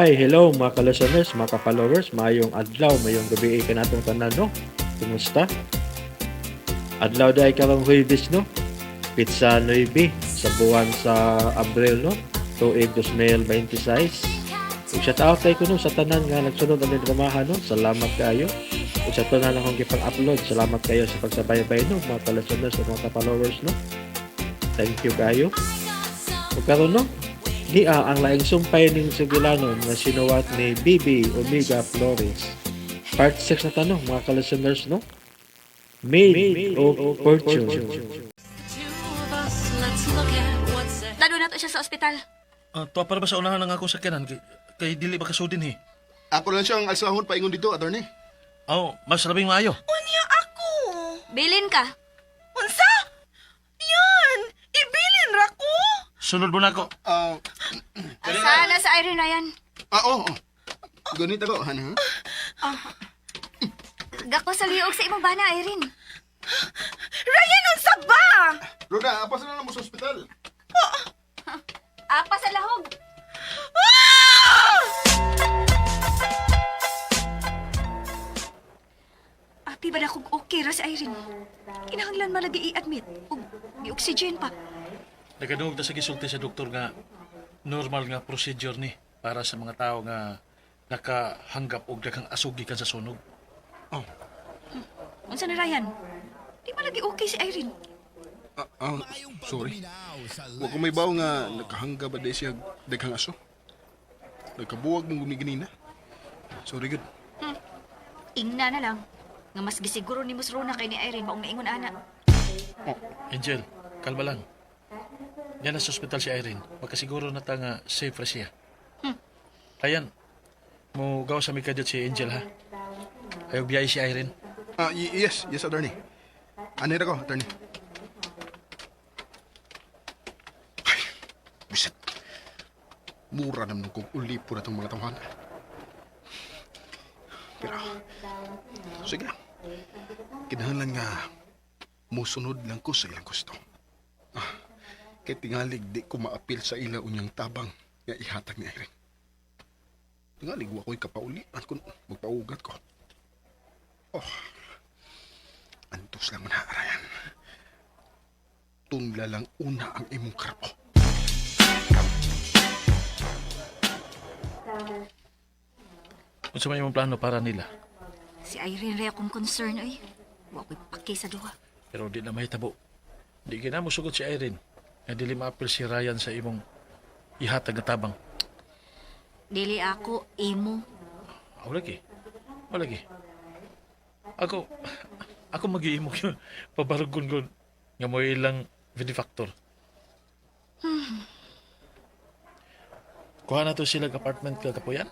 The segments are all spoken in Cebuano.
Hi, hello mga ka-listeners, mga ka-followers, mayong adlaw, mayong gabi kanatong tanan, no? Kumusta? Adlaw dahil karong Huwebes, no? Pizza 9 sa buwan sa Abril, no? Tuig 2026. Ug shout out kay kuno sa tanan nga nagsunod ang dramahan, no? Salamat kaayo. Ug sa tanan akong gipang-upload, salamat kayo sa pagsabaybay, no? Mga ka-listeners ug mga ka-followers, no? Thank you kayo. Ug karon, no? Nia ang laing sumpay ning sugilanon nga sinuwat ni BB Omega Flores. Part 6 na tanong mga ka-listeners, no? Made of Fortune. Lalo na to siya sa ospital. Ah, tuwa para ba sa unahan ng akong sakyanan kay dili ba kasudin he? Ako lang siyang alsahon paingon dito, attorney. Oh, mas labing maayo. Unya ako. Bilin ka. Unsa? Yan! Ibilin ra ko. Sunod mo na ako. Ah, Sana sa Irene Ryan. Oo. Oh, Ganit ako, han, ha? Gako sa liog sa imong bana, Irene. Ryan, unsa ba? Roda, apas na lang mo sa ospital. Apa sa lahog. Ah! Api ba na kung okay ra si Irene? Kinahanglan malagi i-admit. Ug gi-oxygen pa. Nagaduog na sa gisulti sa doktor nga normal nga procedure ni para sa mga tao nga nakahanggap og daghang asog gikan sa sunog. Oh, Unsa na Ryan? Di malagi okay si Irene. ah, sorry. Wa ko may baw nga nakahangga ba di siya daghang aso. Nagkabuwag mong gumiganina. Sorry, good. Ingna na lang. Nga mas gisiguro ni Mus Rona kay ni Irene maong naingon ana. Angel, kalma lang. Yan sa ospital si Irene. Makasiguro na ta nga safe ra siya. Ayan, mo gaw sa mikadyo si Angel ha. Ayaw biyahe si Irene. Ah, yes, yes, attorney. Ano ko, attorney? Ay, bisit. Mura naman kung ulipo na itong mga tawhan. Pero, sige lang. Kinahanglan nga, musunod lang ko sa ilang gusto. Ah, kay tingalig di ko maapil sa ila unyang tabang nga ihatag ni Irene. Tingalig wa ko'y kapaulian kung magpaugat ko. Oh, antos lang man Ryan. Tunla lang una ang imong karpo. Unsa man imong plano para nila? Si Irene ray akong concern oy. Wa ko'y paki sa duha. Pero di na mahitabo. Di kina mo sugot si Irene. Nga dili maapil si Ryan sa imong ihatag nga tabang. Dili ako imo. Ako lagi. Ako lagi. Ako, ako mag-iimog yun. Pabarugon nga mo ilang benefactor. Kuha na to sila apartment kagapuyan.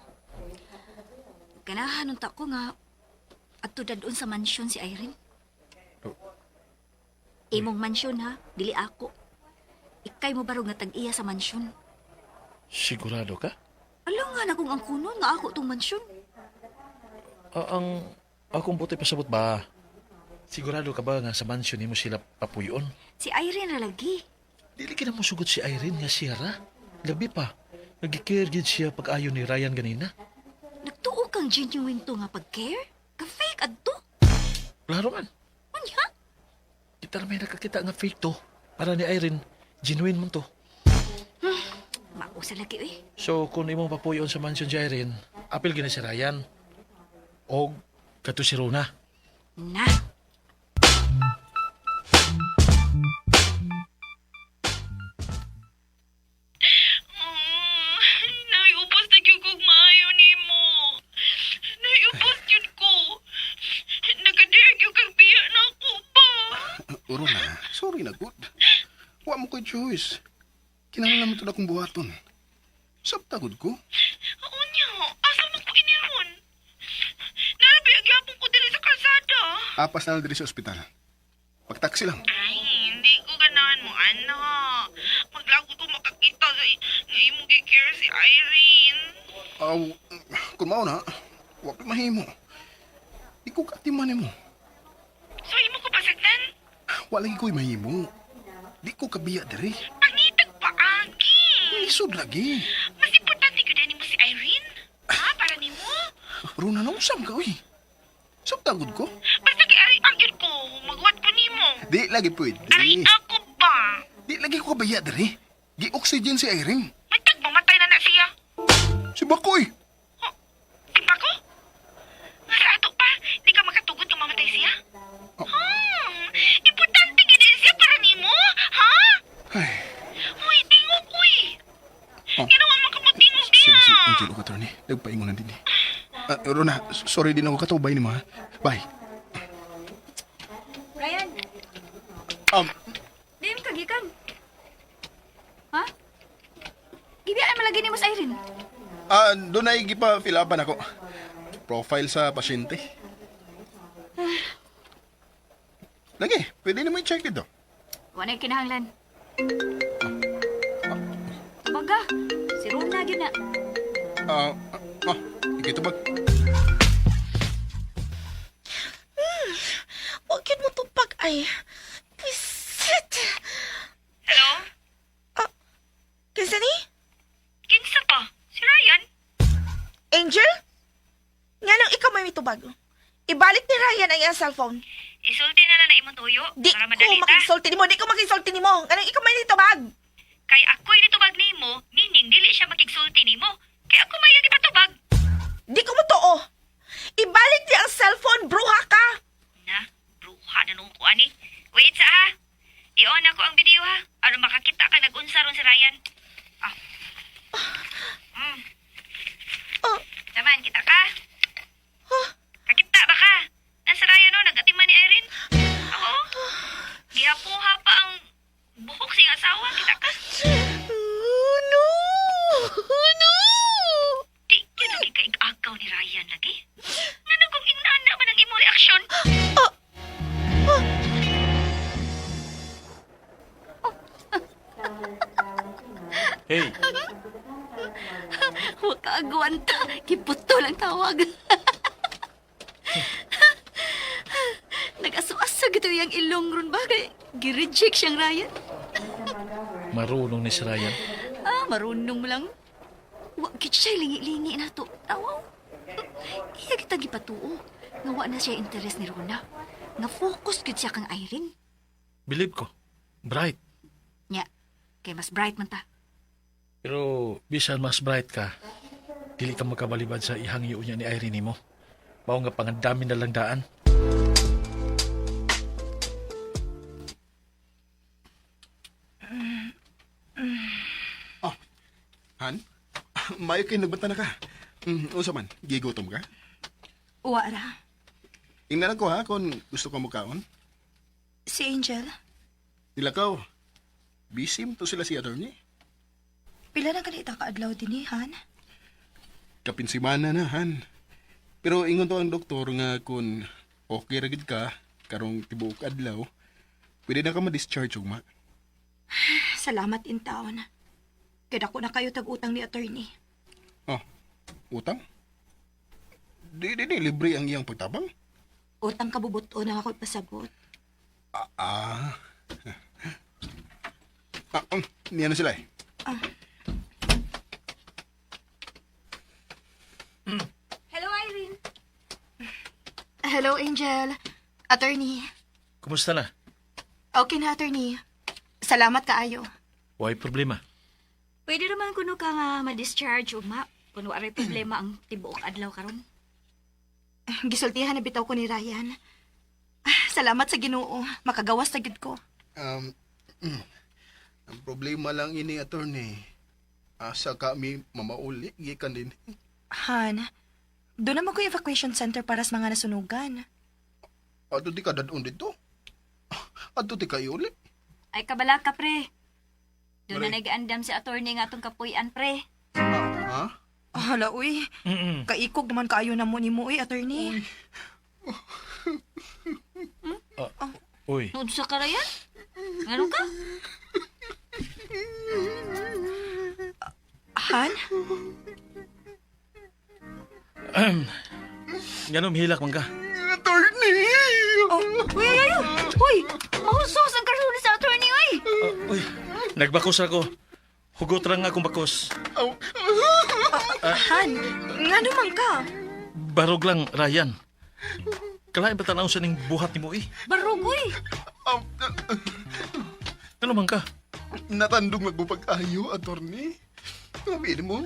Ganahan unta ko nga adto dadon sa mansyon si Irene. Oh. Imong mansyon ha, dili ako. Ikay mo barog nga tag-iya sa mansyon. Sigurado ka? Alam nga na kung ang kunon nga ako tong mansyon. Ah, ang akong buti pasabot ba? Sigurado ka ba nga sa mansion nimo sila papuyon? Si Irene ra lagi. Dili kina mo sugot si Irene nga siya ra. Labi pa. Nagikare gid siya pag-ayo ni Ryan ganina. Nagtuo kang genuine to nga pag-care? Ka-fake adto. Klaro man. Unya? Kita na may nakakita nga fake to. Para ni Irene, genuine man to. Mausa lagi oy. So, kung imong papuyon sa mansion si Irene, apil gina si Ryan. O kato si Rona. Na. Naiubos na gyud kog maayo nimo. Naiubos gyud ko. Nakadiri gyud kag biya na ako ba. Uro na, sorry na good. Wa mo ko'y choice. Kinahanglan mo to na akong buhaton. Sabta gud ko. Unya, asa man ko iniron? Narabi gyapon ko diri sa kalsada. Apas na lang diri sa ospital. Pagtaksi lang. Ay, hindi ko ganahan mo, anak. Maglago ko makakita sa nga imong gi-care si Irene. Aw, kung mao na, wa ko'y mahimo. Di ko katiman nimo. So, imo ko pasagdan? Wa lagi ko'y mahimo. Di ko kabiya diri. Pangitag paagi. Lisod lagi. Mas importante ko mo si Irene. Runa na usam ka, uy. Sabtagod ko. Basta kay ari ang gyud ko, magwat ko nimo. Di lagi pwede. Ari ako ba? Di lagi ko kabaya diri. Gi-oxygen si Irene. May tag mamatay na na siya. Si Bakoy. Oh, di ba ko? Nga sa ato pa, di ka makatugot nga mamatay siya? Oh. Importante gid siya para nimo, ha? Ay, Uy, tingog uy. Oh. Ginawa man ka mo tingog diha. sila si Angel o attorney. Nagpaingon na din eh. Ah, Rona, sorry din ako katubay ni mo ha. Bye. Ryan, di mo kagikan. Ha? Gibiyaan malagi nimo sa Irene. Doon ay gipa-fill upan ako. Profile sa pasyente. Lagi, pwede na mo i-check dito. Wala kinahanglan. Baga, si Rona gyud na. Ikitubag. Huwag yun mo tupag ay. Pwisit! Hello? Ah, kinsa ni? Kinsa pa? Si Ryan? Angel? Nga nang ikaw may mitubag. Ibalik ni Ryan ang iyang cellphone. Isulti na lang na imong tuyo Di para ko madali ta. makisulti nimo, di ko makisulti nimo. Nga nang ikaw may nitubag. Kay ako'y nitubag nimo, meaning dili siya makigsulti nimo. Kay ako may ipatubag. Di ko mo tuo. Ibalik niya ang cellphone, bruha ka. Na, bruha na nung ko ani. Wait sa ha. I-on ako ang video ha. Aron makakita ka nag-unsa ron si Ryan. Ah. Oh, Taman, kita ka. huh? Kakita ba ka? Nasa Ryan no, nag-atiman ni Irene. Ako? Gihapuha pa ang buhok siyang asawa. Kita ka. Oh, no! Oh, no! Di yun lagi kaig-agaw ni Ryan lagi. Nga kung inana man ang imong reaksyon. Oh, oh. Hey, Wa ka agwanta. Kiputo lang tawag. Nag-aso-aso gito iyang ilong ron ba? Kay Gi-reject siyang Ryan. Marunong ni si Ryan. Ah, marunong mo lang. Wa gid siya lingi-lingi na to. Awaw. Iya kita gipatuo. Nga wa na siya interes ni Rona. Nga focus gid siya kang Irene. Believe ko. Bright. Nya, kay mas bright man ta. Pero bisan mas bright ka, dili ka makabalibad sa ihangyo niya ni Irene mo. Mao nga pangandami na lang daan. Oh, Han? Mayo kay nagbanta na ka. Unsa man, gigutom ka? Wa ra. Ingnan ko ha kung gusto ka mukaon. Si Angel, Nilakaw. Busy mo to sila si attorney. pila na ganita ka adlaw din eh, Han? Kapinsimana na, Han. Pero ingon to ang doktor nga kung okay ra gid ka karong tibuok adlaw, pwede na ka ma-discharge ugma. Salamat in taon. Kaya ko na kayo tag-utang ni attorney. Oh, utang? Di, di, di, libre ang iyang pagtabang. Utang kabubuto na ako ipasabot. Ah, ah. Niya na sila eh. Hello, Irene. Hello, Angel. Attorney. Kumusta na? Okay na, attorney. Salamat kaayo. Why problema? Pwede naman kuno ka nga ma-discharge ugma. Kung wa ray problema ang tibuok adlaw karon. Gisultihan na bitaw ko ni Ryan. Ah, salamat sa Ginoo. Makagawas na gid ko. Um, ang problema lang ini, attorney. Asa kami mamauli, gikan din. Han, doon naman ko evacuation center para sa mga nasunugan. Ato di ka dadon dito. Ato di ka iuli. Ay kabala ka pre. Doon na Pre. nag-andam si attorney nga atong kapuy-an pre. Ah, ha? Hala, uy. Kaikog naman kaayo na mo ni mo, uy, attorney. Uy, Nood sa karayan? Ngano ka? Han? Ganun, hilak man ka. Attorney! Oh, Uy, ay, ay, uy! Mahusos ang karulo sa attorney, uy! Ah, uy, nagbakos ako. Hugot ra nga akong bakos. Aw, Han, nga naman ka? Barog lang, Ryan. Kalain ba tanaw sa ning buhat nimo eh? Barog, uy. Ano man ka? Natandong magpapag-ayo, attorney. Sabihin mo,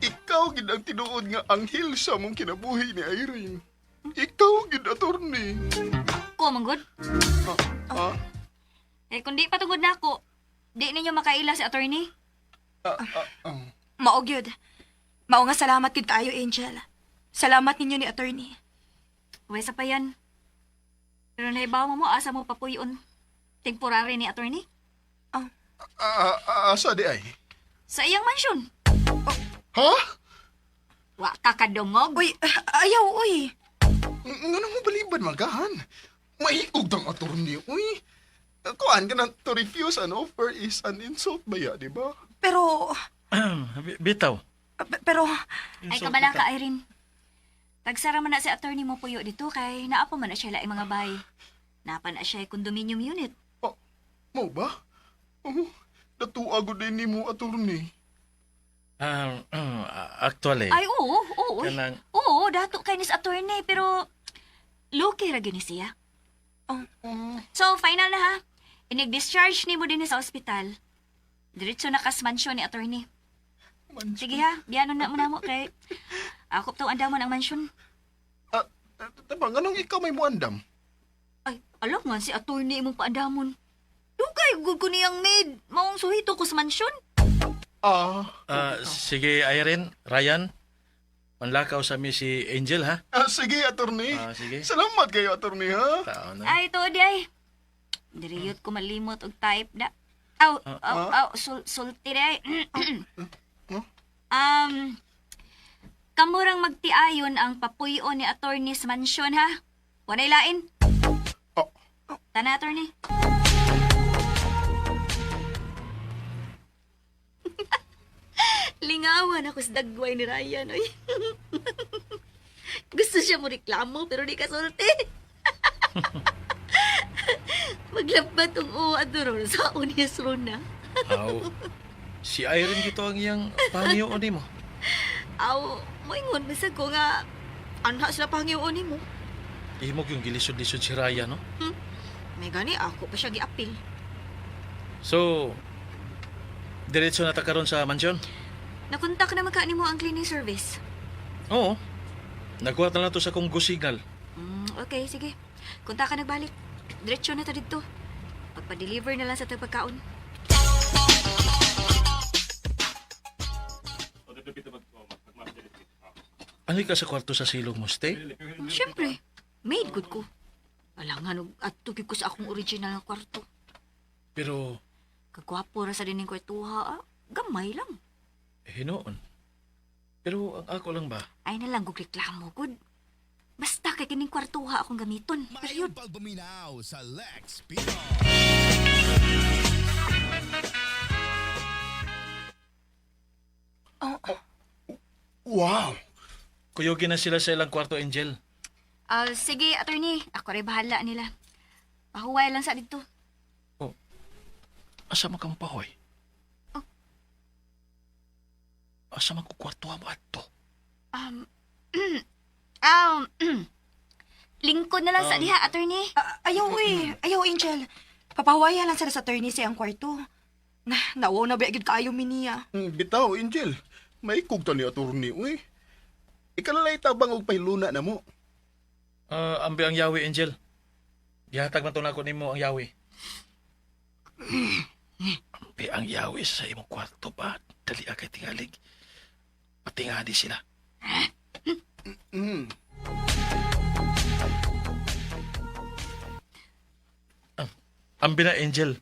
ikaw gid ang tinuod nga anghel sa mong kinabuhi ni Irene. Ikaw gid, attorney. Ko, manggod. Ah, Eh, kung di patugod na ako, di ninyo makaila si attorney. ah, ah, ah. Mao gyud. Mao nga salamat gyud kaayo, Angel. Salamat ninyo ni attorney. Wesa pa yan. Pero naibaw mo mo, asa mo papuyon. Temporary ni attorney. Ah, ah, ah, asa di ay? Sa iyang mansyon. Ha? Wa ka kadungog. Uy, ayaw, uy. Nga mo baliban magahan? Maikog tang attorney, uy. Kuan ka na to refuse an offer is an insult ba ya, di ba? Pero, Bitaw. pero, Ay, kabala ka, Irene. Tagsara man na si attorney mo puyo dito kay naapa man na siya laing mga bay. Napa na siya condominium unit. Oh, mo ba? Oh, datua gud din nimo attorney. Actually, Ay, oo, oo. uy. Kanang- Oo, dato kay ni sa attorney, pero luki ra gyud ni siya. Oh. So, final na ha. Inig-discharge ni mo din sa ospital. Diretso na kas mansyon ni attorney. Man- Sige ha, biyano na muna mo kay akop to andamon ang mansyon. Ah, tabang, anong ikaw may muandam? Ay, alam nga si attorney imong paandamon. Dugay gud ko niyang maid. Maong suhito ko sa mansyon. Ah, sige, Irene, Ryan, manlakaw sa mi si Angel, ha? ah, sige, attorney. Ah, sige. Salamat kayo, attorney, ha? Tao na. Ay, to di ay. Diriyot ko malimot og type da. Aw, aw, aw, sulti di ay. Um, kamurang magtiayon ang papuyo ni attorney sa mansyon ha. Walay lain. Oh. Tana, attorney. Lingawan ako sa dagway ni Ryan, oy. Gusto siya mo reklamo pero di ka sulti. Maglabat ang oo adoron sa unis runa. Aw, si Irene gito ang iyang pangiyoon nimo. Aw, moingon bisag ko nga anha sila pangyoon nimo. Imog yung gilisod-lisod si Ryan, no? May gani ako pa siya giapil. So, diretso na ta karon sa mansyon? Nakontak na magka nimo ang cleaning service. Oo. Nagkuha na lang to sa kong go signal. Okay, sige. Kunta ka nagbalik. Diretso na ta didto. Pagpa-deliver na lang sa tagpagkaon. Ano ka sa kwarto sa silong mo, stay? Siyempre, made good ko. Alangan og adto gyud ko sa akong original nga kwarto. Pero, Kagwapo ra sa dining kwartuha, ah. Gamay lang. hinoon. Pero ang ako lang ba? Ay na lang gug reklamo gud. Basta kay kining kwartuha akong gamiton. Period. Maayong pagpaminaw sa Lex Pinoy. Wow! Kuyogin na sila sa ilang kwarto, Angel. Ah, sige, attorney. Ako rin bahala nila. Pahuway lang sa dito. Asa man kang pahoy? Oh. Asa man ko kwarto mo ato? Um, um, lingkod na lang sa diha, attorney. Ah, ayaw, uy. Ayaw, Angel. Papahuwayan lang sila sa attorney sa iyang kwarto. Na, nawaw na ba gyud kaayo mi niya. Bitaw, Angel. May ta ni attorney, uy. Ikalalay tabang og pahiluna na mo. Ah, ambi ang yawi, Angel. Gihatag man to nako nimo ang yawi. Ambi ang yawi sa imong kwarto ba? Dali agay tingalig. Patingadi sila. Ambi na, Angel.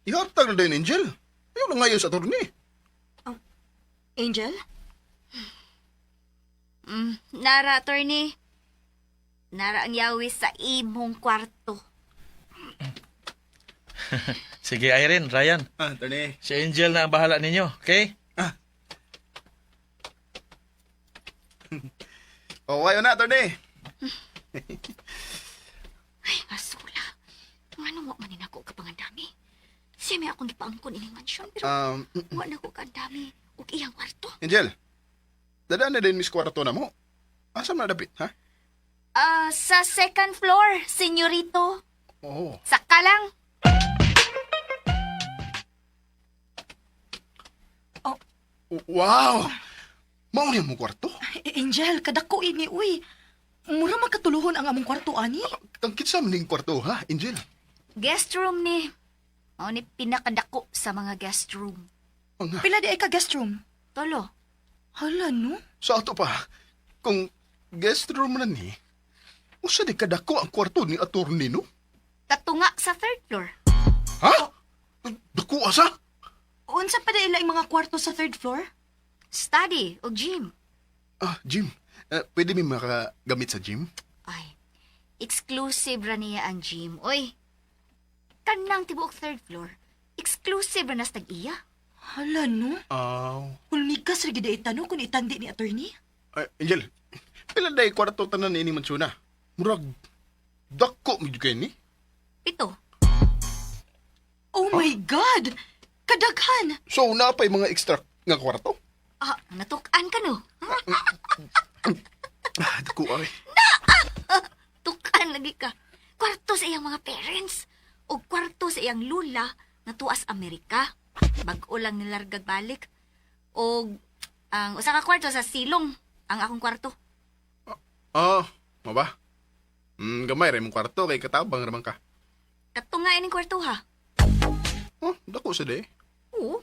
Ihatag na din, Angel. Ayaw na ngayon sa attorney. Angel? Nara, attorney. Nara ang yawi sa imong kwarto. Sige, Irene, Ryan. Ah, attorney. Si Angel na ang bahala ninyo, okay? Oh, ayaw na, attorney. Ay, asula. Ngano wa man ni nako kapangandami. Siya may akong gipaangkon ining mansyon, pero wa na ko kaandami og iyang kwarto. Angel. Dada na din mis kwarto na mo. Asa man na dapit, ha? Ah, sa second floor, senyorito. Oo. Saka lang. Wow! Mao niya mo kwarto? Angel, kadako ini uy. Mura magkatuluhon ang among kwarto ani. Ang kinsa man ning kwarto, ha, Angel? Guest room ni. Mao ni pinakadako sa mga guest room. Ang Pila di ay ka guest room? Tolo. Hala no. Sa ato pa, kung guest room na ni, usa di kadako ang kwarto ni attorney, no? Katunga sa third floor. Ha? Dako asa? Unsa pa di ila ang mga kwarto sa third floor? Study o gym. Ah, gym. Pwede mi makagamit sa gym? Ay, exclusive ra niya ang gym. Oy, kanang tibuok third floor. Exclusive ra nas tag-iya. Hala no. Aw. Hulmigas ra gid ay tanong kung itandi ni attorney. Ay, Angel, pila day kwarto tanan ini mansuna? Murag, dako mo kay ni? 7. Oh my God! Kadaghan! So, napay mga extra nga kwarto? Ah, natukan ka no? Ah, dako ay. Tukan lagi ka. Kwarto sa iyang mga parents. O kwarto sa iyang lula nga tuas Amerika. Bag-o lang nilargag balik. O ang usa ka kwarto sa silong ang akong kwarto. Ah, mo ba? Gamay ra imong kwarto kay katabang ra man ka. Katunga ining kwarto ha. Oh, dako sa day. Oo.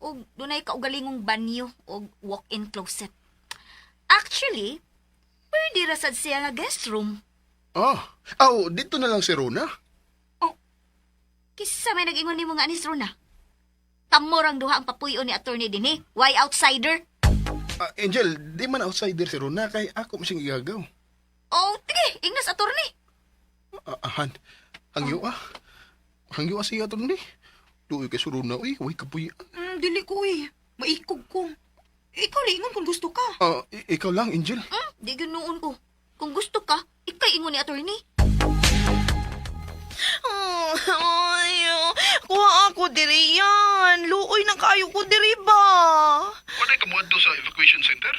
O dunay kaugalingong banyo o walk-in closet. Actually, pwede ra sad siya nga guest room. Ah, aw, dito na lang si Rona. Kisa may nag-ingon nimo nga anis Rona. Tamorang duha ang papuyo ni attorney dinhi. Why outsider? Ah, Angel, di man outsider si Rona kay ako man siyang igagaw. Oh, tige, ingnas attorney. Ah, ahan. Hangyo ah. Hangyo ah siya ni. Duoy kay si Rona, uy, uy kapuy. Dili ko uy. Maikog ko. Ikaw lingon kung gusto ka. Ah, ikaw lang, Angel. Di ganoon ko. Kung gusto ka, ikay ingon ni attorney. Oh, ay, oh. Kuha ako diri yan. Luoy na kayo ko diri ba? Wala ka muadto sa evacuation center?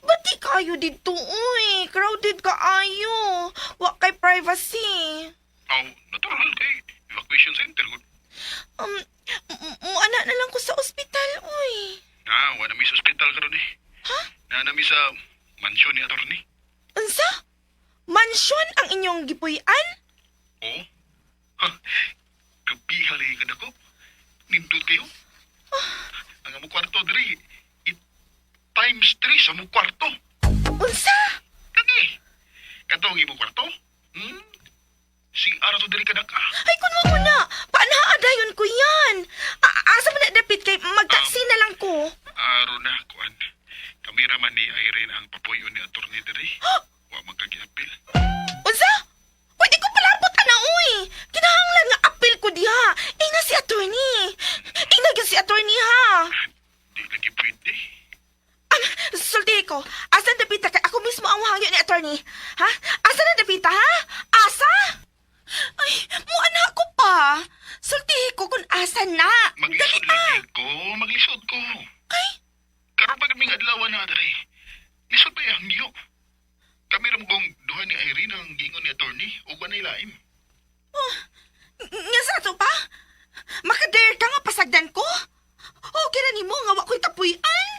Ba't di kayo dito, uy? Crowded ka ayo. Wa kay privacy. Aw, natural kay evacuation center gud. Muana na lang ko sa ospital, uy. Ah, wala mi sa ospital karon eh. Ha? Na nami sa mansyon ni attorney. Unsa? Mansyon ang inyong gipuy-an? Oo. Ha? Kapiha lagi ka dako. Nindot kayo. Ang among kwarto diri it times 3 sa among kwarto. Unsa? Kagi. Katong imong kwarto? Hmm? Si ara to diri kadaka. Ay, kun mo na. Paanhaa dayon ko yan. Asa man na dapit kay magtaksi na lang ko. Aro na kuan. Kamera man ni Irene ang papuyo ni attorney diri. Wa man kagiapil. Unsa? Pwede ko palapot ana uy. Kinahanglan nga apil ko diha. Ina si attorney. Ina gyud si attorney ha. Di lagi pwede. Sulti ko. Asa dapita kay ako mismo ang hangyo ni attorney. Ha? Asa na dapita ha? Asa? Ay, muana ko pa. Sulti ko kung asa na. Dali Maglisod ah. lagi ko, maglisod ko. Ay, Karon pa kaming adlaw na diri. Lisod pa yung hangyo. Kami ram kong duha ni Irene ang giingon ni attorney ug walay laim. nga sa ato pa? Makadare ka nga pasagdan ko? Okay ra nimo nga wa ko'y kapuy-an.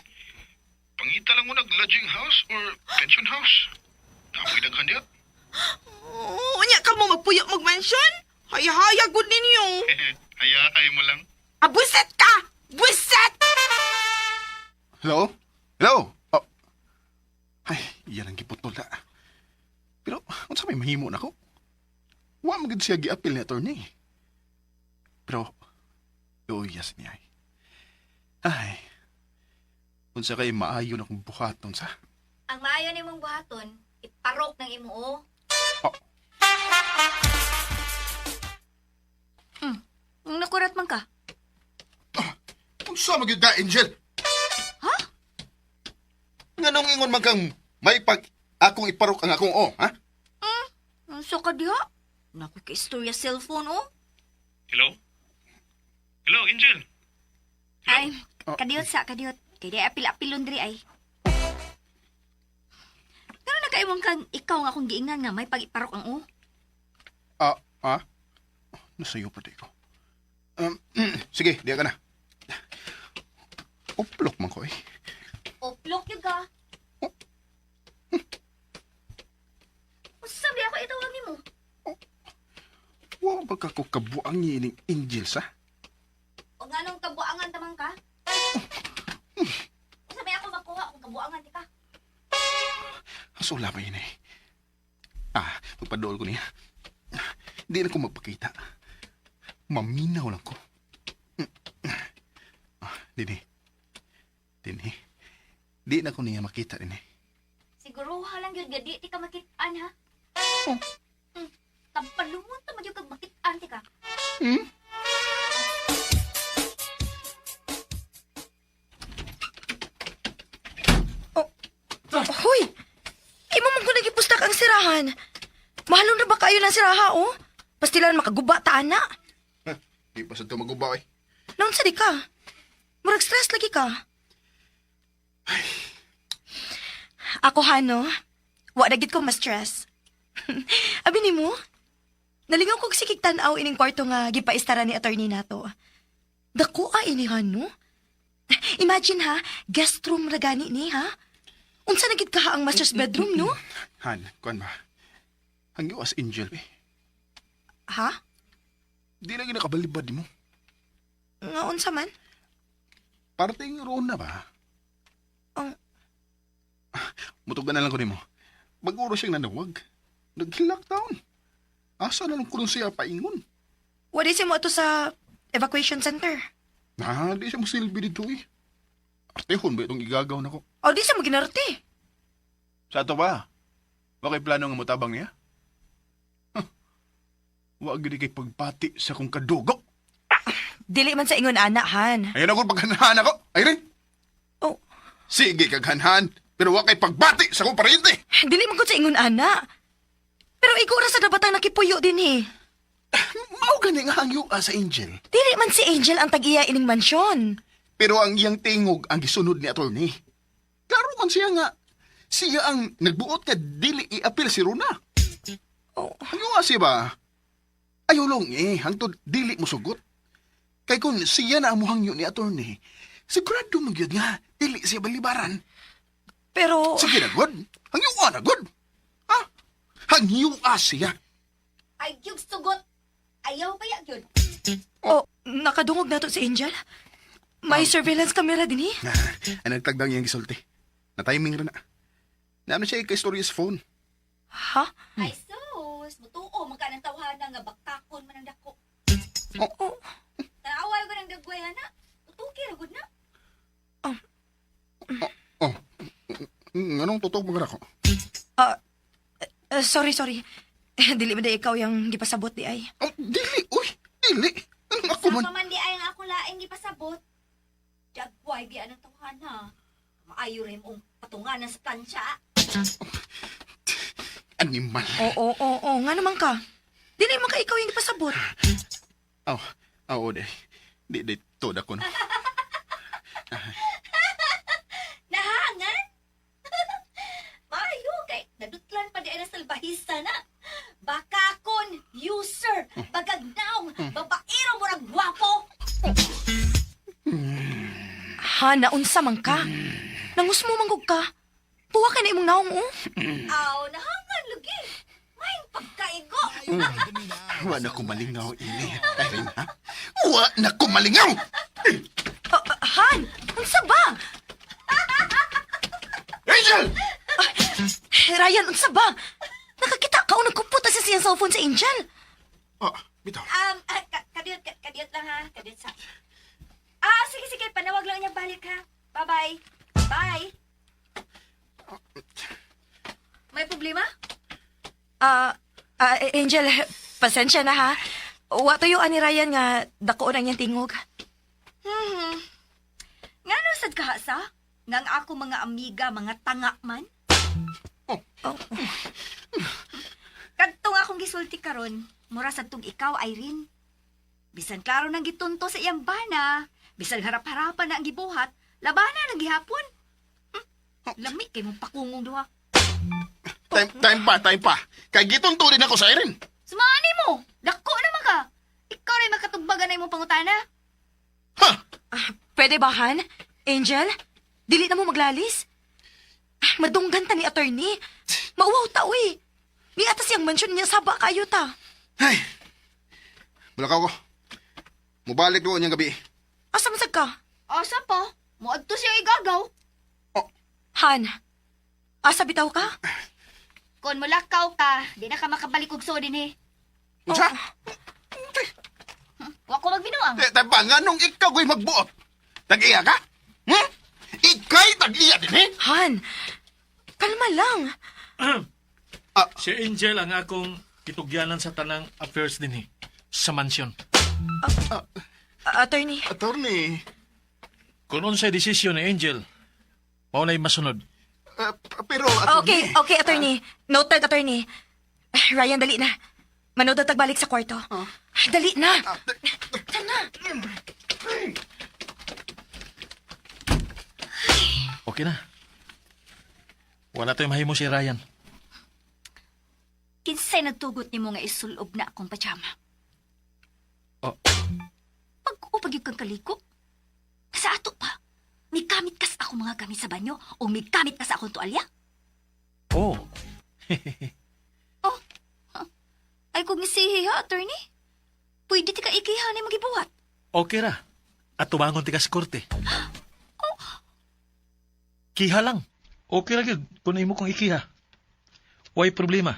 Pangita lang mo nag lodging house or pension house. Namoy daghan diya. Oh, unya ka mo magpuyo magmansyon? Hayahaya gud ninyo. Hayakay mo lang. Ah, buset ka! Buset! Hello? Hello? Oh. Ay, iyan ang giputol na. Pero, unsa may mahimo nako? Wa man gud siya giapil ni attorney. Pero, luoy yes niya. Ay, unsa kay maayo na kong buhaton sa? Ang maayo nimong buhaton, iparok ng imo oh. Oh. Nung nakurat man ka. Unsa man gyud ka, Angel? Ha? Nganong ingon man kang may pag akong iparok ang akong o, ha? Unsa ka diha? Naku kay istorya cellphone oh. Hello? Hello, Angel. Ay, kadiyot sa kadiyot. Kay di apil-apilon diri ay. Kay mong kang ikaw nga akong giingnan nga may pag-iparok ang o. Ah, ah? Nasayo pa di ko. Sige, diya ka na. Uplok man ko eh. Oplok yun ka. Usabi ako itawag nimo. Wa ba ka ko kabuang ining angels ha? O nga nung kabuangan tamang ka? Usabi ako makuha kung kabuangan ti ka. Asula ba yun eh? Ah, magpadool ko niya. Di na ko magpakita. Maminaw lang ko. Ah, dini. Dini. Di na ko niya makita dini. Siguro lang yun nga di ti ka makitaan ha. Oh. Tampalungon ta man yun kag makitaan ti ka. Hmm? Hoy! Imo man ko nagipustak ang sirahan. Mahalong na ba kayo ng siraha, oh? Pastilan makaguba ta, ana. Ha, di pa sa ito magubaw eh. Naon sa di ka? Murag stress lagi ka. Ako hano, wa na gid ko ma-stress. Abi nimo? Nalingaw kog sikig tan-aw ining kwarto nga gipaistara ni attorney nato. Dako a ini hano. Imagine ha, guest room ra gani ni ha. Unsa na gid ka ha ang master's bedroom no? Han, kuan ba? Hangyo as angel eh. Ha? Di na ginakabalibad mo. Nga unsa man? Parting roon na ba? Ang- Mutugan na lang ko nimo. Baguro siyang nanawag. Nag-lockdown. Asa na lang ko siya paingon. Wa di mo ato sa evacuation center. Na, di siya musilbi dito eh. Artehon ba itong igagaw na ko? O di sa mo ginarte. Sa ato ba? Wa kay plano nga motabang niya? Huh. Wa gid kay pagpati sa kong kadugo. Dili man sa ingon ana han. Ayun ako paghanhan ako. Ay rin. Oh, Sige kaghanhan, pero wa kay pagbati sa kong paryente. dili man gud sa ingon ana. Pero igo ra sa dabatang nakipuyo din eh. Mao gani nga hangyo sa Angel. Dili man si Angel ang tag-iya ining mansyon. Pero ang iyang tingog ang gisunod ni attorney. Klaro man siya nga siya ang nagbuot nga dili iapil si Rona. Oh. Hangyo siya ba? Ayaw lang eh, hangtod dili mo sugot. Kay kung siya na ang muhangyo ni attorney, sigurado man gyud nga dili siya balibaran. Pero Sige na god, hangyo na god. Ha? Hangyo siya. Ay gyud sugot. Ayaw pa ya gyud. oh, nakadungog nato si Angel. May surveillance camera din eh. Ay nagtagdang iyang gisulti. Na timing ra na. Naano siya kay istorya sa phone. Ha? Ay sus, mutuo man ka ng tawhana nga bakakon man ang dako. Oh, Tanaway ko ng dagway ana. Tutuki ra gud na. Oh. Anong totoo mga ko? ah, sorry, sorry. Dili man di ikaw yung gipasabot di ay. Oh, dili, uy, dili. Anong ako man? Sama man di ay nga ako laing gipasabot. Dagway biya ng tawhana. Maayo rin mong patunganan sa tansya. Animal. Oo, oo, oo, nga naman ka. Dili man ka ikaw yung gipasabot. Aw, aw, de. Di, di, tuod ako no. Nahangan? Maayo kay nadutlan pa di ay ng salbahista na. Bakakon, user, bagagnaong, babaero murag gwapo. Ha, naunsa man ka. Nangusmo man gud ka. Tuwa ka na imong naong oh. Aw, nahangan lugi. May pagkaigo. Wa na ko malingaw, ini. Irene, ha? Wa na ko malingaw! Ah, ah, Han, unsa ba? Angel! Ryan, unsa ba? Nakakita ka o nagkuputa sa siyang cellphone sa Angel. Ah, bitaw. Kadiyot, kadiyot lang ha. Kadiyot sa... Ah, sige, sige. Panawag lang niya balik ha. Bye-bye. Bye. May problema? Ah, ah, Angel, pasensya na ha. Wa tuyo ani Ryan nga dakoon ang iyang tingog. Nga no sad ka sa? Nga ang ako mga amiga, mga tanga man? Oh. Kadtong akong gisulti karon, mura sad tong ikaw, Irene. Bisan klaro nang gitunto sa iyang bana, bisan harap-harapan na ang gibuhat, labana nang gihapon. Lami kay mong pakungong duha. Tay, Time pa, time pa. Kay gitunto din ako sa Irene. Sumaani mo! Dako naman ka! Ikaw rin makatugbagan na imong pangutana. Ha? Pwede ba, Han? Angel? Dili na mo maglalis? Ah, madunggan ta ni attorney. Mauwaw ta, uy. Ni atas yang mansyon niya saba kayo ta. Ay. Mulakaw ko. Mubalik doon niyang gabi. Asa man sad ka? Asa pa? Muadto siya igagaw. Han, asa bitaw ka? Kung mulakaw ka, di na ka makabalik og din eh. Unsa? Wa ko magbinuang. Time pa, nganong ikaw ko'y magbuot? Tag-iya ka? Ika'y tag-iya din eh? Han, kalma lang. Si Angel ang akong kitugyanan sa tanang affairs din eh, sa mansyon. Attorney, Attorney, Kung unsay desisyon ni Angel, mao na'y masunod. pero attorney... Okay, okay, attorney. Noted, attorney. Ryan, dali na. Manood at tagbalik sa kwarto. Dali na. Tara na. Okay na. Wala tayong mahimo si Ryan. Kinsay nagtugot nimo nga isulob na akong pajama. Oh. Pag-upag yung kang kaliko. Sa ato pa. Mikamit kas ako mga gamit sa banyo o mikamit ka sa akong tualya. Oh, Ay kung isihi ha, attorney. Pwede ti ka ikiha ni magibuhat. Okay ra. At tumangon ti ka sa korte. Kiha lang. Okay ra gyud kung imo kong ikiha. Way problema.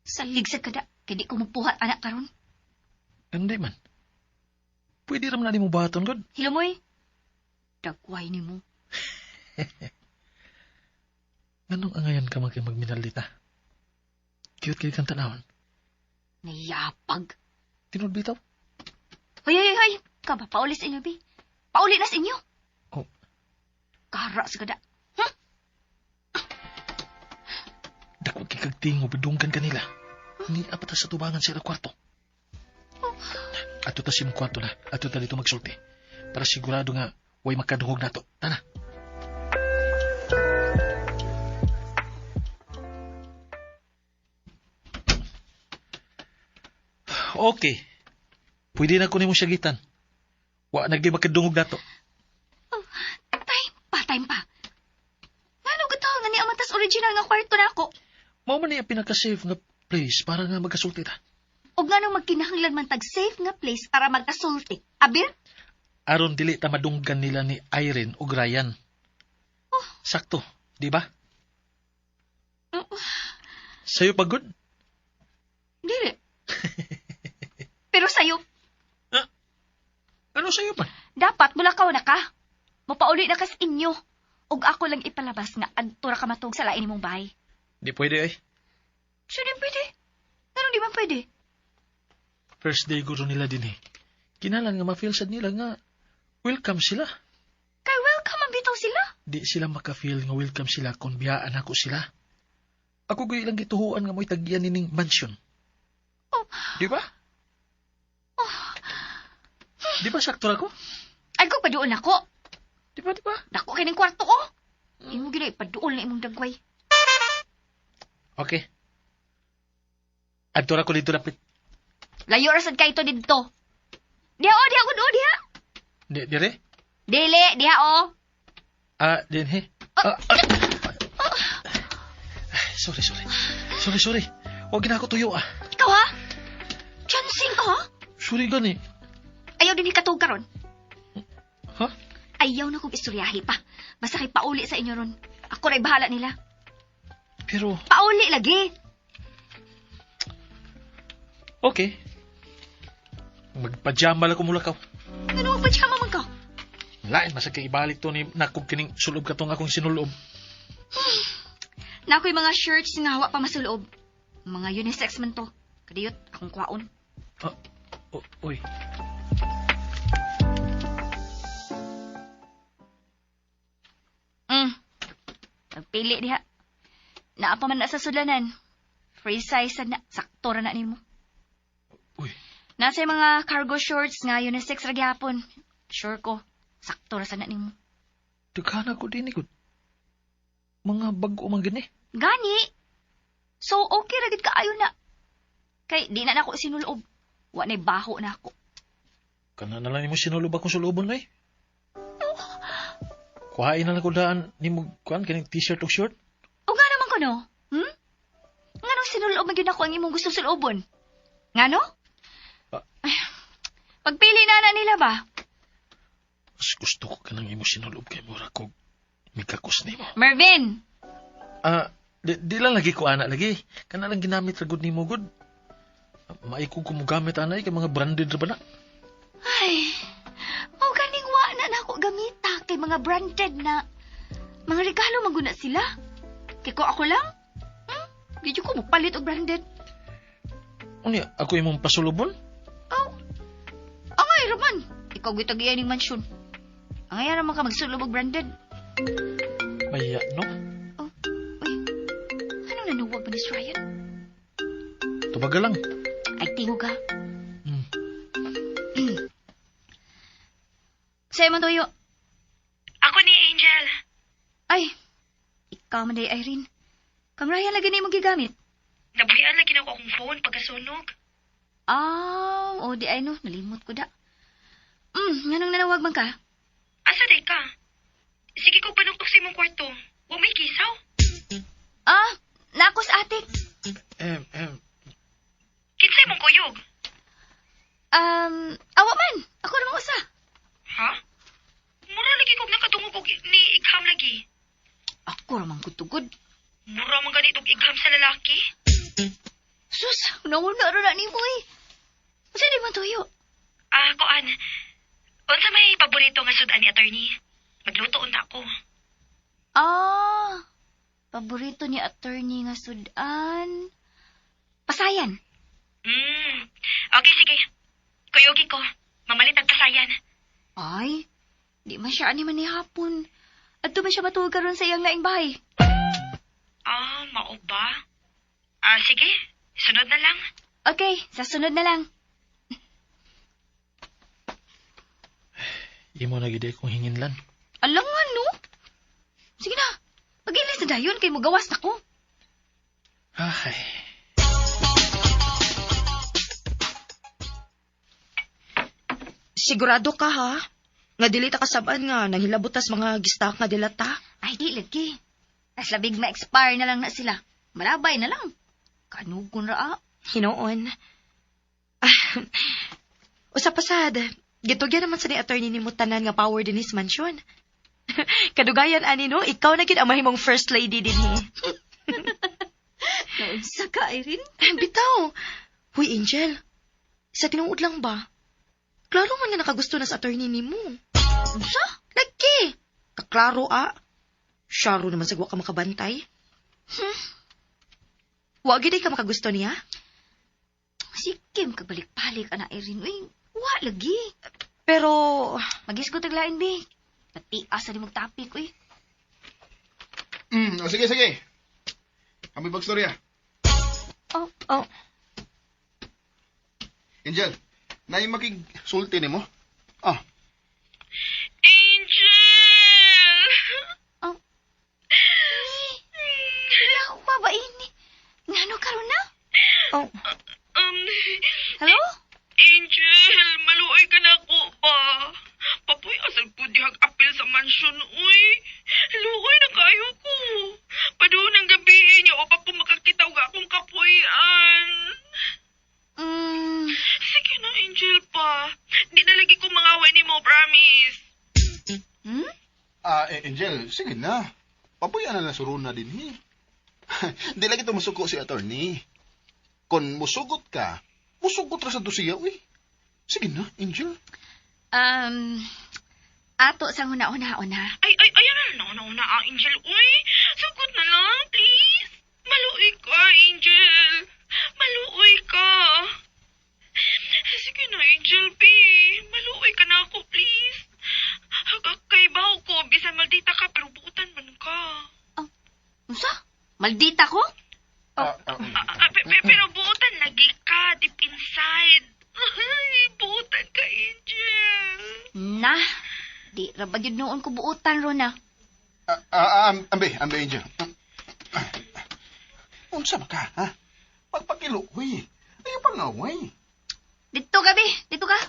Salig sa kada, kay di ko mapuhat anak karon. Hindi man. Pwede ra man na nimo buhaton gud. Hilumoy. Dagway nimo. Nganong angayan ka man kay magminaldita? Cute kay kang tanawon. Nayapag. Tinud bitaw. Hoy, hoy, hoy. Ka ba, pauli sa inyo, bi. Pauli na sa inyo. Oh. Kara sa kada. Dako kay kag tingo bidunggan kanila. Ni apa ta sa tubangan sa ilang kwarto. Ato ta sa imong kwarto na. Ato ta dito magsulti. Para sigurado nga way makadungog nato. Tana. Okay. Pwede na ko nimo syagitan. Wa na gyud makadungog nato. Time pa, time pa. Ngano ka nga ni amatas original nga kwarto na ako? Mao man ni ang pinaka-safe nga place para nga magkasulti ta. Og ngano magkinahanglan man tag safe nga place para magkasulti. Abir? Aron dili ta madunggan nila ni Irene ug Ryan. Sakto, di ba? Sayo pa good? Dili. Pero sayo, Ano sayo pa? dapat mulakaw na ka. Mapauli na kas inyo. Og ako lang ipalabas nga adto ra ka matug sa lain nimong bahay. Di pwede ay. Sure din pwede. Ngano di man pwede? First day guro nila din eh. Kinalan nga ma-feel sad nila nga welcome sila. Kay welcome ang bitaw sila. Di sila maka-feel nga welcome sila kung biyaan ako sila. Ako gay ilang gituhuan nga mo'y tagyan nining mansion. Oh. Di ba? Di ba sakto ra ko? Ay ko paduol nako. Di ba, di ba? Dako kay ning kwarto ko. Imo gid paduol na imong dagway. Okay. Adto ra ko dito dapit. Layo ra sad kay ito didto. Diha o, diha gud o, diha. Di, dire? Dili, diha o. Ah, din he. Ah, ah. Ay, sorry, sorry. Sorry, sorry. Huwag na ako tuyo ah. Ikaw ha? Chancing ka ha? Sorry gani. Ayaw din ikatug karon. Ha? Ayaw na kong istoryahi pa. Basta kay pauli sa inyo ron. Ako ra'y bahala nila. Pero, Pauli lagi. okay. Magpajama lang ko mula ka. Ano ang pajama man ka? Lain, masag kay ibalik to ni nakog kining sulob katong akong sinulob. Na ako'y mga shirts nga hawa pa masulob. Mga unisex man to. Kadiyot, akong kwaon. Ah, oy. Pagpili diha. Naa pa man na sa sudlanan. Free size sad na. Sakto ra na nimo. Uy, Nasa yung mga cargo shorts nga unisex ra gihapon. Sure ko. Sakto ra sad na nimo. daghan ako din ikot. Mga bag-o man gani. Gani. So, okay ra gid kaayo na. Kay di na nako sinulob. Wa na'y baho na ako. Kana na lang nimo sinulob akong sulubon ay. Kuhain na lang ko daan nimo kuan kaning t-shirt ug short. O nga naman ko, no? Hmm? Nganong sinulob man gyud ako ang imong gusto sulobon? Ngano? Ah. Ay, pagpili na na nila ba? Mas gusto ko kanang imo sinulob kay mura kog mikakos nimo. Mervin! Ah, di lang lagi ko ana lagi. Kana lang ginamit ra gud nimo gud. Maikog ko mo gamit ana kay mga branded ra ba na? Ay, mao ganing wa na nako gamita kay mga branded na. Mga regalo man gud na sila. Kay ko ako lang. Di jud ko mopalit og branded. Unya, ako imong pasulubon? Oh. Angay raman. Ikaw gitagian ning mansyon. Angay raman ka magsulob og branded. Maya, no? Oh, uy. Anong nanuwag ba ni si Ryan? Tubaga lang. Ay, tingog ka. Sa'yo man tuyo. Ako ni Angel. Ay, ikaw man day, Irene. Kamrayan lagi na imong gigamit. Nabuhian lagi na ako akong phone pagkasunog. Ah, o di ay no, nalimot ko da. Nganong nanawag man ka? Asa day ka? Sige ko panuktok sa imong kwarto. Wa may kisaw. Ah, nako sa atik. Em, em. Kinsa imong kuyog? Awa man. Ako namang usa. Ha? Mura lagi kog nakadungog og ni igham lagi. Ako ramang kutugod. Mura man ganit og igham sa lalaki. Sus, nauna ra na nimo eh. Usa di man tuyo? Ah, kuan. Unsa may paborito nga sudan ni attorney? Magluto unta ko. Ah, paborito ni attorney nga sudan. Pasayan. Okay, sige. Kuyugi ko. Mamalit ang pasayan. Ay, di man siya ani man ni hapon. Adto man siya matuog karon sa iyang laing bahay. Ah, mao ba? Ah, sige. Sunod na lang. Okay, sa sunod na lang. Imo na gid kong hinginlan. Alam nga, no? Sige na, pag-ilis na dayon kay mugawas na ko. Ay. Sigurado ka ha? Nga dili ta kasab-an nga nanghilabutas mga gistak nga dilata. Ay, di lagi. As labig ma-expire na lang na sila. Malabay na lang. Kanugon ra ah. Hinoon. Ah, usa pa sad, gitugyan naman sa ni attorney nimo tanan nga power dinhi sa mansyon. Kadugayan ani no, ikaw na gid ang mahimong first lady dinhi. Naunsa ka, Irene? Bitaw. Huy Angel, sa tinuod lang ba? Klaro man nga nakagusto na sa attorney nimo. Unsa? Lagi. Kaklaro ah. Syaro naman sa ka makabantay. Wa gid ay ka makagusto niya? Sige, makabalik-balik, ana Irene. Uy, wa lagi. Pero Magisgo taglain, bi. Pati asa ni magtapik, uy. O sige, sige. Kami bagstorya. Oh, oh, Angel, naay makigsulti nimo? Ah, Angel! oh. Wala pa ba ini? Ngano karon na? oh. Hello? Angel, maluoy ka na ako ba? Papoy, asal po dihag apil sa mansyon, uy. Luoy na kayo ko. Padoon ang gabi, niya, o pa po makakita og akong kapuyan. Sige na, Angel pa. Di na lagi ko mangaway ni mo, promise. Hmm? ah eh, Angel, sige na. Papuya na lang suruna din hi. Di lagi to musuko si attorney. Kon musugot ka, musugot ra sa dosiya, uy. Sige na, Angel. Ato sang huna-huna-una. Ay, ay, ay, ano na, na, na, ah, Angel, uy. Sagot na lang, please. Maluoy ka, Angel. Maluoy ka. Sige na, Angel, B. Maluoy ka na ako, please. Hagak kay baho ko, bisan maldita ka, pero buutan man ka. Unsa? Maldita ko? Ah, ah, Ah, ah, pero buutan lagi ka, deep inside. Ay, buutan ka, Angel. Na, di ra ba gyud noon ko buotan Rona. Ambe, ambe, Angel. Unsa ba ka, ha? Pagpakiluoy. Ayaw pangaway. Dito ka, bi. Dito ka.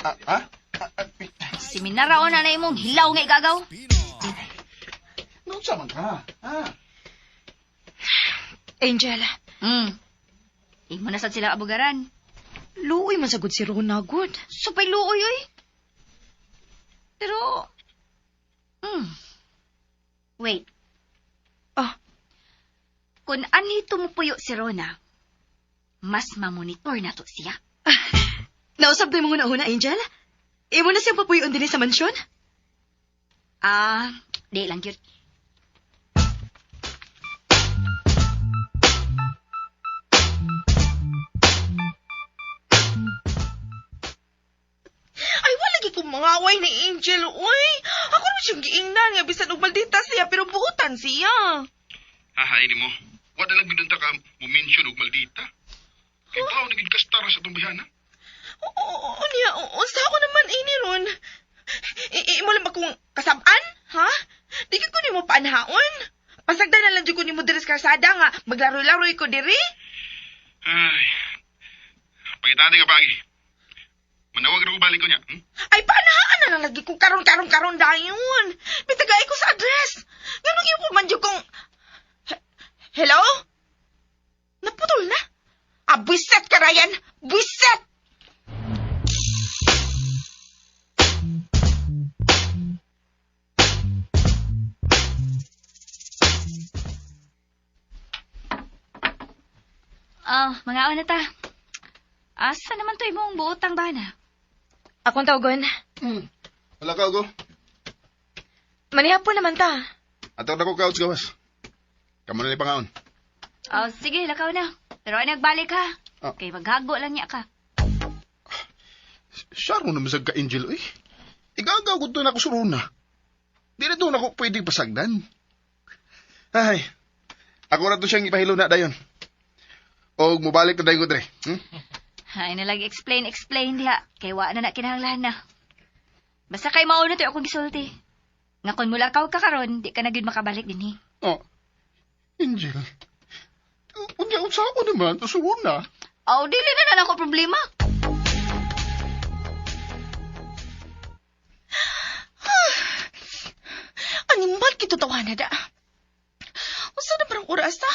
Ah, ha? Ah, ah, Seminaraon na na imong hilaw nga igagaw. Unsa man ka, ha? Angel, Imo na sad sila abugaran. luoy man sagud si Rona, good. Supay luoy, oy. Pero, Wait. Ah. Kung anhi tumupuyo si Rona, mas mamonitor na to siya. Nausab na yung una Angel? Imo na siyang papuyon din sa mansyon? Ah, di lang yun. Ay, wala lagi kong mga away ni Angel, uy. Ako naman siyang giingnan nga bisan og maldita siya, pero buutan siya. Hahay ni mo. Wala lang gud ka mo-mention og maldita. Kay tao na gid kastara sa atong bihana. Oo, oo, niya, oo, sa ako naman ini ron. Imo lang ba kung kasabaan, ha? Di ka ko nimo paanhaon. Pasagdan na lang jud ko nimo diri sa karsada nga maglaro-laroy ko diri. Ay. Pangitani ka pagi. Manawag ra ko balik ko niya. Hmm? Ay, paanahaan na lang lagi ko karon karon karon dayon. Bitagay ko sa address. Ganun imo man jud kong Hello? Naputol na. Ah, buwiset ka, Ryan! Buwiset! Ah, mga na ta. Asa naman to imong buotang bana? Akong tawagon. Wala ka go. Manihapon naman ta. Ato na ko couch gawas. Kamo na ni pangaon. Oh, sige, lakaw na. Pero ay nagbalik ha. Ah. Kay maghago lang niya ka. Saro naman sa ka Angel oy. Igagaw ko to na ako suruna. Di na doon ako pwedeng pasagdan. Ay. Ako na to siyang ipahilo na dayon. Og mobalik na dayon ko dre. Hmm? Ay, nalag explain, explain diha. Kay wa na na kinahanglan na. Basta kay mao na to akong gisulti. Nga kun mulakaw ka karon, di ka na gyud makabalik dinhi. Oh. Angel. Unya unsa ako naman to suruna. Oh, dili na na ako problema. Animal kito tawana da. Usa na parang oras ta?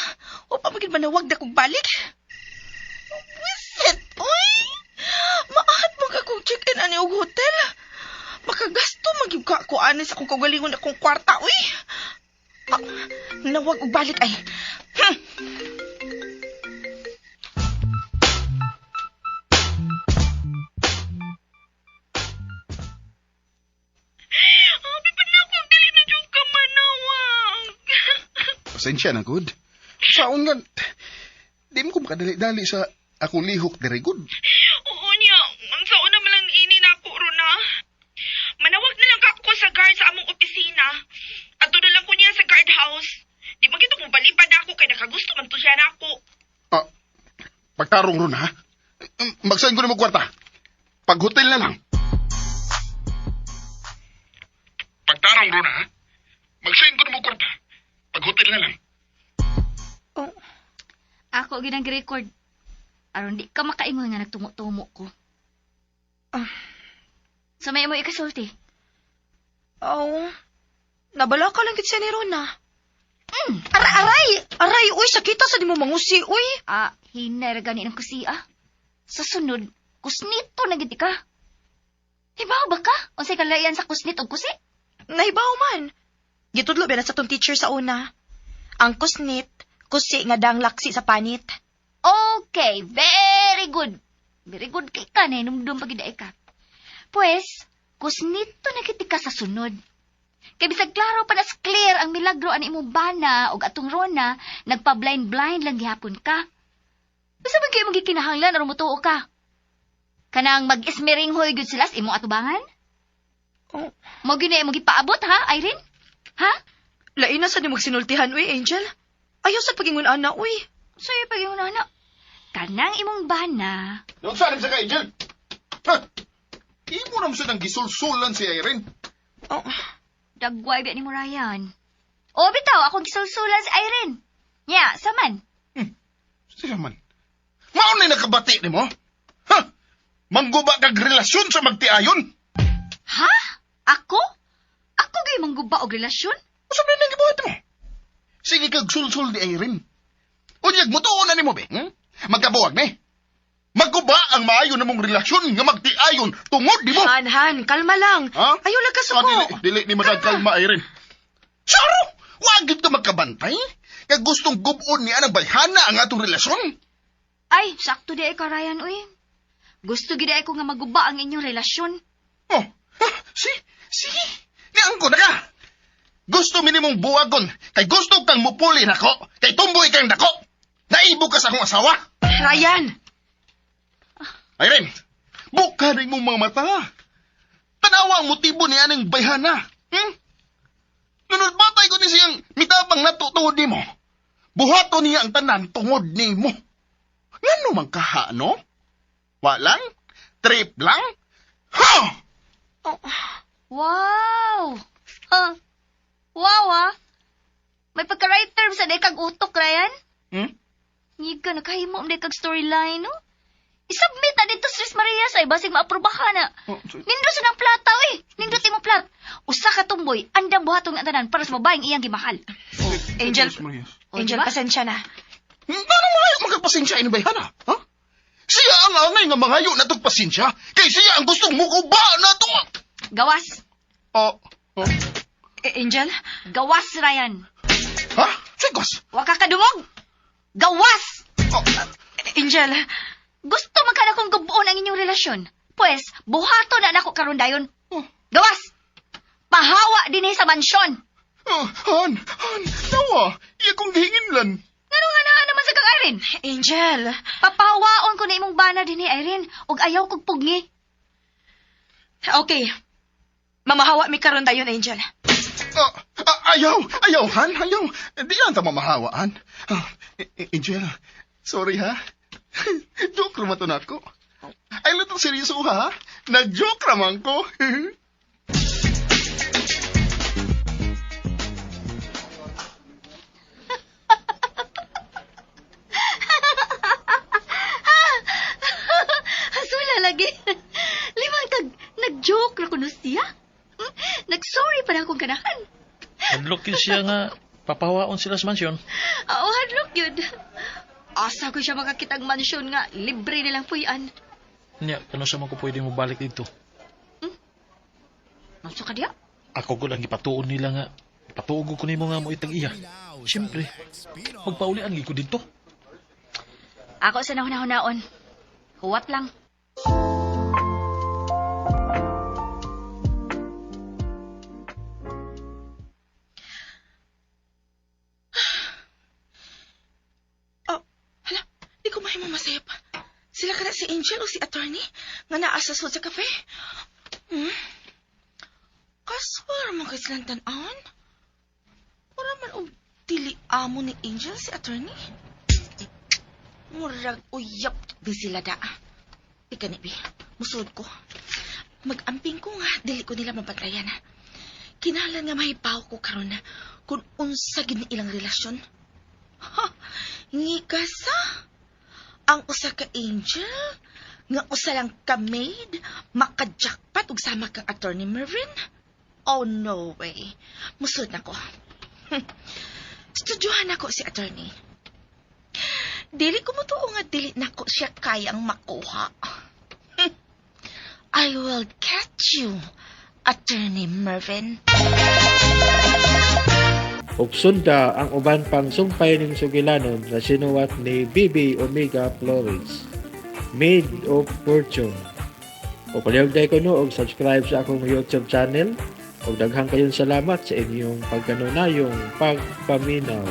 O pa magid manawag na kog balik? Wisit, oy! Maat mo ka kong check-in ani og hotel. Makagasto magyud ka ako ani sa akong kaugalingon akong kwarta, uy! Ah, nawag og balik ay. Abi pa na akong dili na jud ka manawag. Pasensya na good. Saon nga di mo ko makadali-dali sa akong lihok diri good. Oo niya, ang saon naman lang ini na ako ron na. Manawag na lang ka ako sa guard sa among opisina. Ato na lang ko niya sa guard house. Di ba kita mo balipad na ako kay nakagusto man to siya na ako. Ah, pagtarong ron ha. Magsain ko na mo kwarta. Pag hotel na lang. Pagtarong ron ha. Magsain ko na mo kwarta. Pag hotel na lang. Oh, Ako ginang record. Aron di ka makaingon nga nagtumo-tumo ko. Ah. Sa may mo ikasulti. oh. Nabala ka lang gid siya ni Rona. Aray, aray! Aray, uy, sakita sa di mo mangusi, uy. Ah, hinay ra gani ng kusi ah. Sa sunod, kusnito na gid ka. Hibaw ba ka? Unsay kalayan sa kusnit og kusi? Nahibaw man. Gitudlo ba na sa tong teacher sa una? Ang kusnit, kusi nga dang laksi sa panit. Okay, very good. Very good kay ka na hinumdum pag ka. Pues, kusnito na gid ka sa sunod. Kay bisag klaro pa nas clear ang milagro ani imong bana og atong rona, nagpa-blind-blind lang gihapon ka. Basta man kayo magikinahanglan aron motuo ka. Kanang mag-ismiringhoy gyud sila sa imong atubangan? Oh. Mo gyud na imong gipaabot ha, Irene? Ha? Lain na sa di magsinultihan, uy, Angel. Ayaw sa pagingon ana, uy. Sa'yo pag imong nana. Kanang imong bana, Noon sa sa ka, Angel. Ha? Imo naman sa nang gisulsulan si Irene. Oh, dagway ba ni mo Ryan? O bitaw, akong gisulsulan si Irene. Nya, saman. Sila man. Mao ni nakabati nimo? Ha? Mangguba kag relasyon sa magtiayon? Ha? Ako? Ako gay mangguba og relasyon? Usa man nang gibuhat mo? Sige kag sulsul di Irene. Unyag mo tuon na nimo be. Magkabuwag ni. Magguba ang maayo namong relasyon nga magtiayon tungod nimo. Han, Han, kalma lang. Ha? Ayaw lang kasuko. Ah, dili, dili ni magkalma, Irene. Charo! Wag gid ka magkabantay. Kag gustong gubon ni anang bayhana ang atong relasyon. Ay, sakto di ay ka, Ryan, uy. Gusto gid ay ko nga maguba ang inyong relasyon. Oh, ha? Si, sige. Niangko na ka. Gusto minimong buwagon kay gusto kang mupuli nako, kay tumboy kang dako. Naibo ka sa akong asawa. Ryan! Irene, buka rin mong mga mata. Tanawa ang motibo ni anang bayhana. Nunod batay ko ni siyang mitabang natutuod ni mo. Buhato niya ang tanan tungod ni mo. Ngano man kaha, no? Walang? Trip lang? Ha! Wow! Huh. Wow, ah. May pagka-right term sa day kag utok, Ryan. Ngiga, nakahimo ang day kag storyline, no? Isubmit na dito sa Tres Marias ay basig maaprubahan na. Oh, sorry. Nindot sa nang plata, oy. Nindot imong plat. Usa ka tumboy, andam buhaton ang tanan para sa babaeng iyang gimahal. Angel, Tres Marias. O, Angel, diba? pasensya na. Ano mga magkapasensya ini bayhana? Ha? Siya ang angay nga mangayo na pasensya kay siya ang gustong mukuba na to. Gawas. Oh, oh. Angel? Gawas, Ryan. Ha? Chicos. Wa ka kadungog. Gawas! Oh. Angel, Gusto man ka na kong gubuon ang inyong relasyon. Pwes, buhato na nako karon dayon. Oh. Gawas! Pahawa dinhi sa mansyon. Oh, Han, Han, nawa, iya kong gihingin lan. Ngano nga naa naman sa kang Irene? Angel. Papahawaon ko na imong bana dinhi Irene ug ayaw kog pugni. Okay. Mamahawa mi karon dayon, Angel. Ah, ah, ayaw, ayaw, Han, ayaw. Di lang ta mamahawa, Han. Ah, Angel, sorry ha. Joke raman to nako. Ay, little seryoso ha. Nag-joke raman ko. Hasula lagi. Limang tag nag-joke ra kuno siya. Nag-sorry pa na akong ganahan. Hadlok yun siya nga papawaon sila sa mansyon. Oo, hadlok yun. Asa ko siya makakitang mansyon nga libre nilang puyan. Nya, kano sa man ko pwede mo balik dito? Manso ka diya? Ako ko lang ipatuon nila nga. Ipatuog ko nimo nga mo itang iya. Siyempre, magpaulian gid ko dito. Ako sa nahuna-hunaon. Huwat lang. Oh, hala, di ko mahimo masaya pa. Sila ka na si Angel o si attorney nga naa sa sud sa cafe? Kaswar man kay silang tan-awon. Mura man og dili amo ni Angel si attorney. Murag uyap di sila da. Ika ni bi, musulod ko. Mag-amping ko nga, dili ko nila mabantayan. Kinahanglan nga mahibaw ko karon kung unsa gid ni ilang relasyon. Ha, ngikasa. Ang usa ka angel, nga usa lang ka maid, makajackpot ug sama kang attorney Mervin. Oh, no way. Musod na ko. Studyohan ako si attorney. Dili ko mutuo nga dili nako siya kayang makuha. I will catch you, Attorney Mervin. Ug sunda ang uban pang sumpay ning sugilanon na sinuwat ni BB Omega Flores. Made of Fortune. O palihog ko no og subscribe sa akong YouTube channel. Ug daghang kayong salamat sa inyong pagkanunayong pagpaminaw.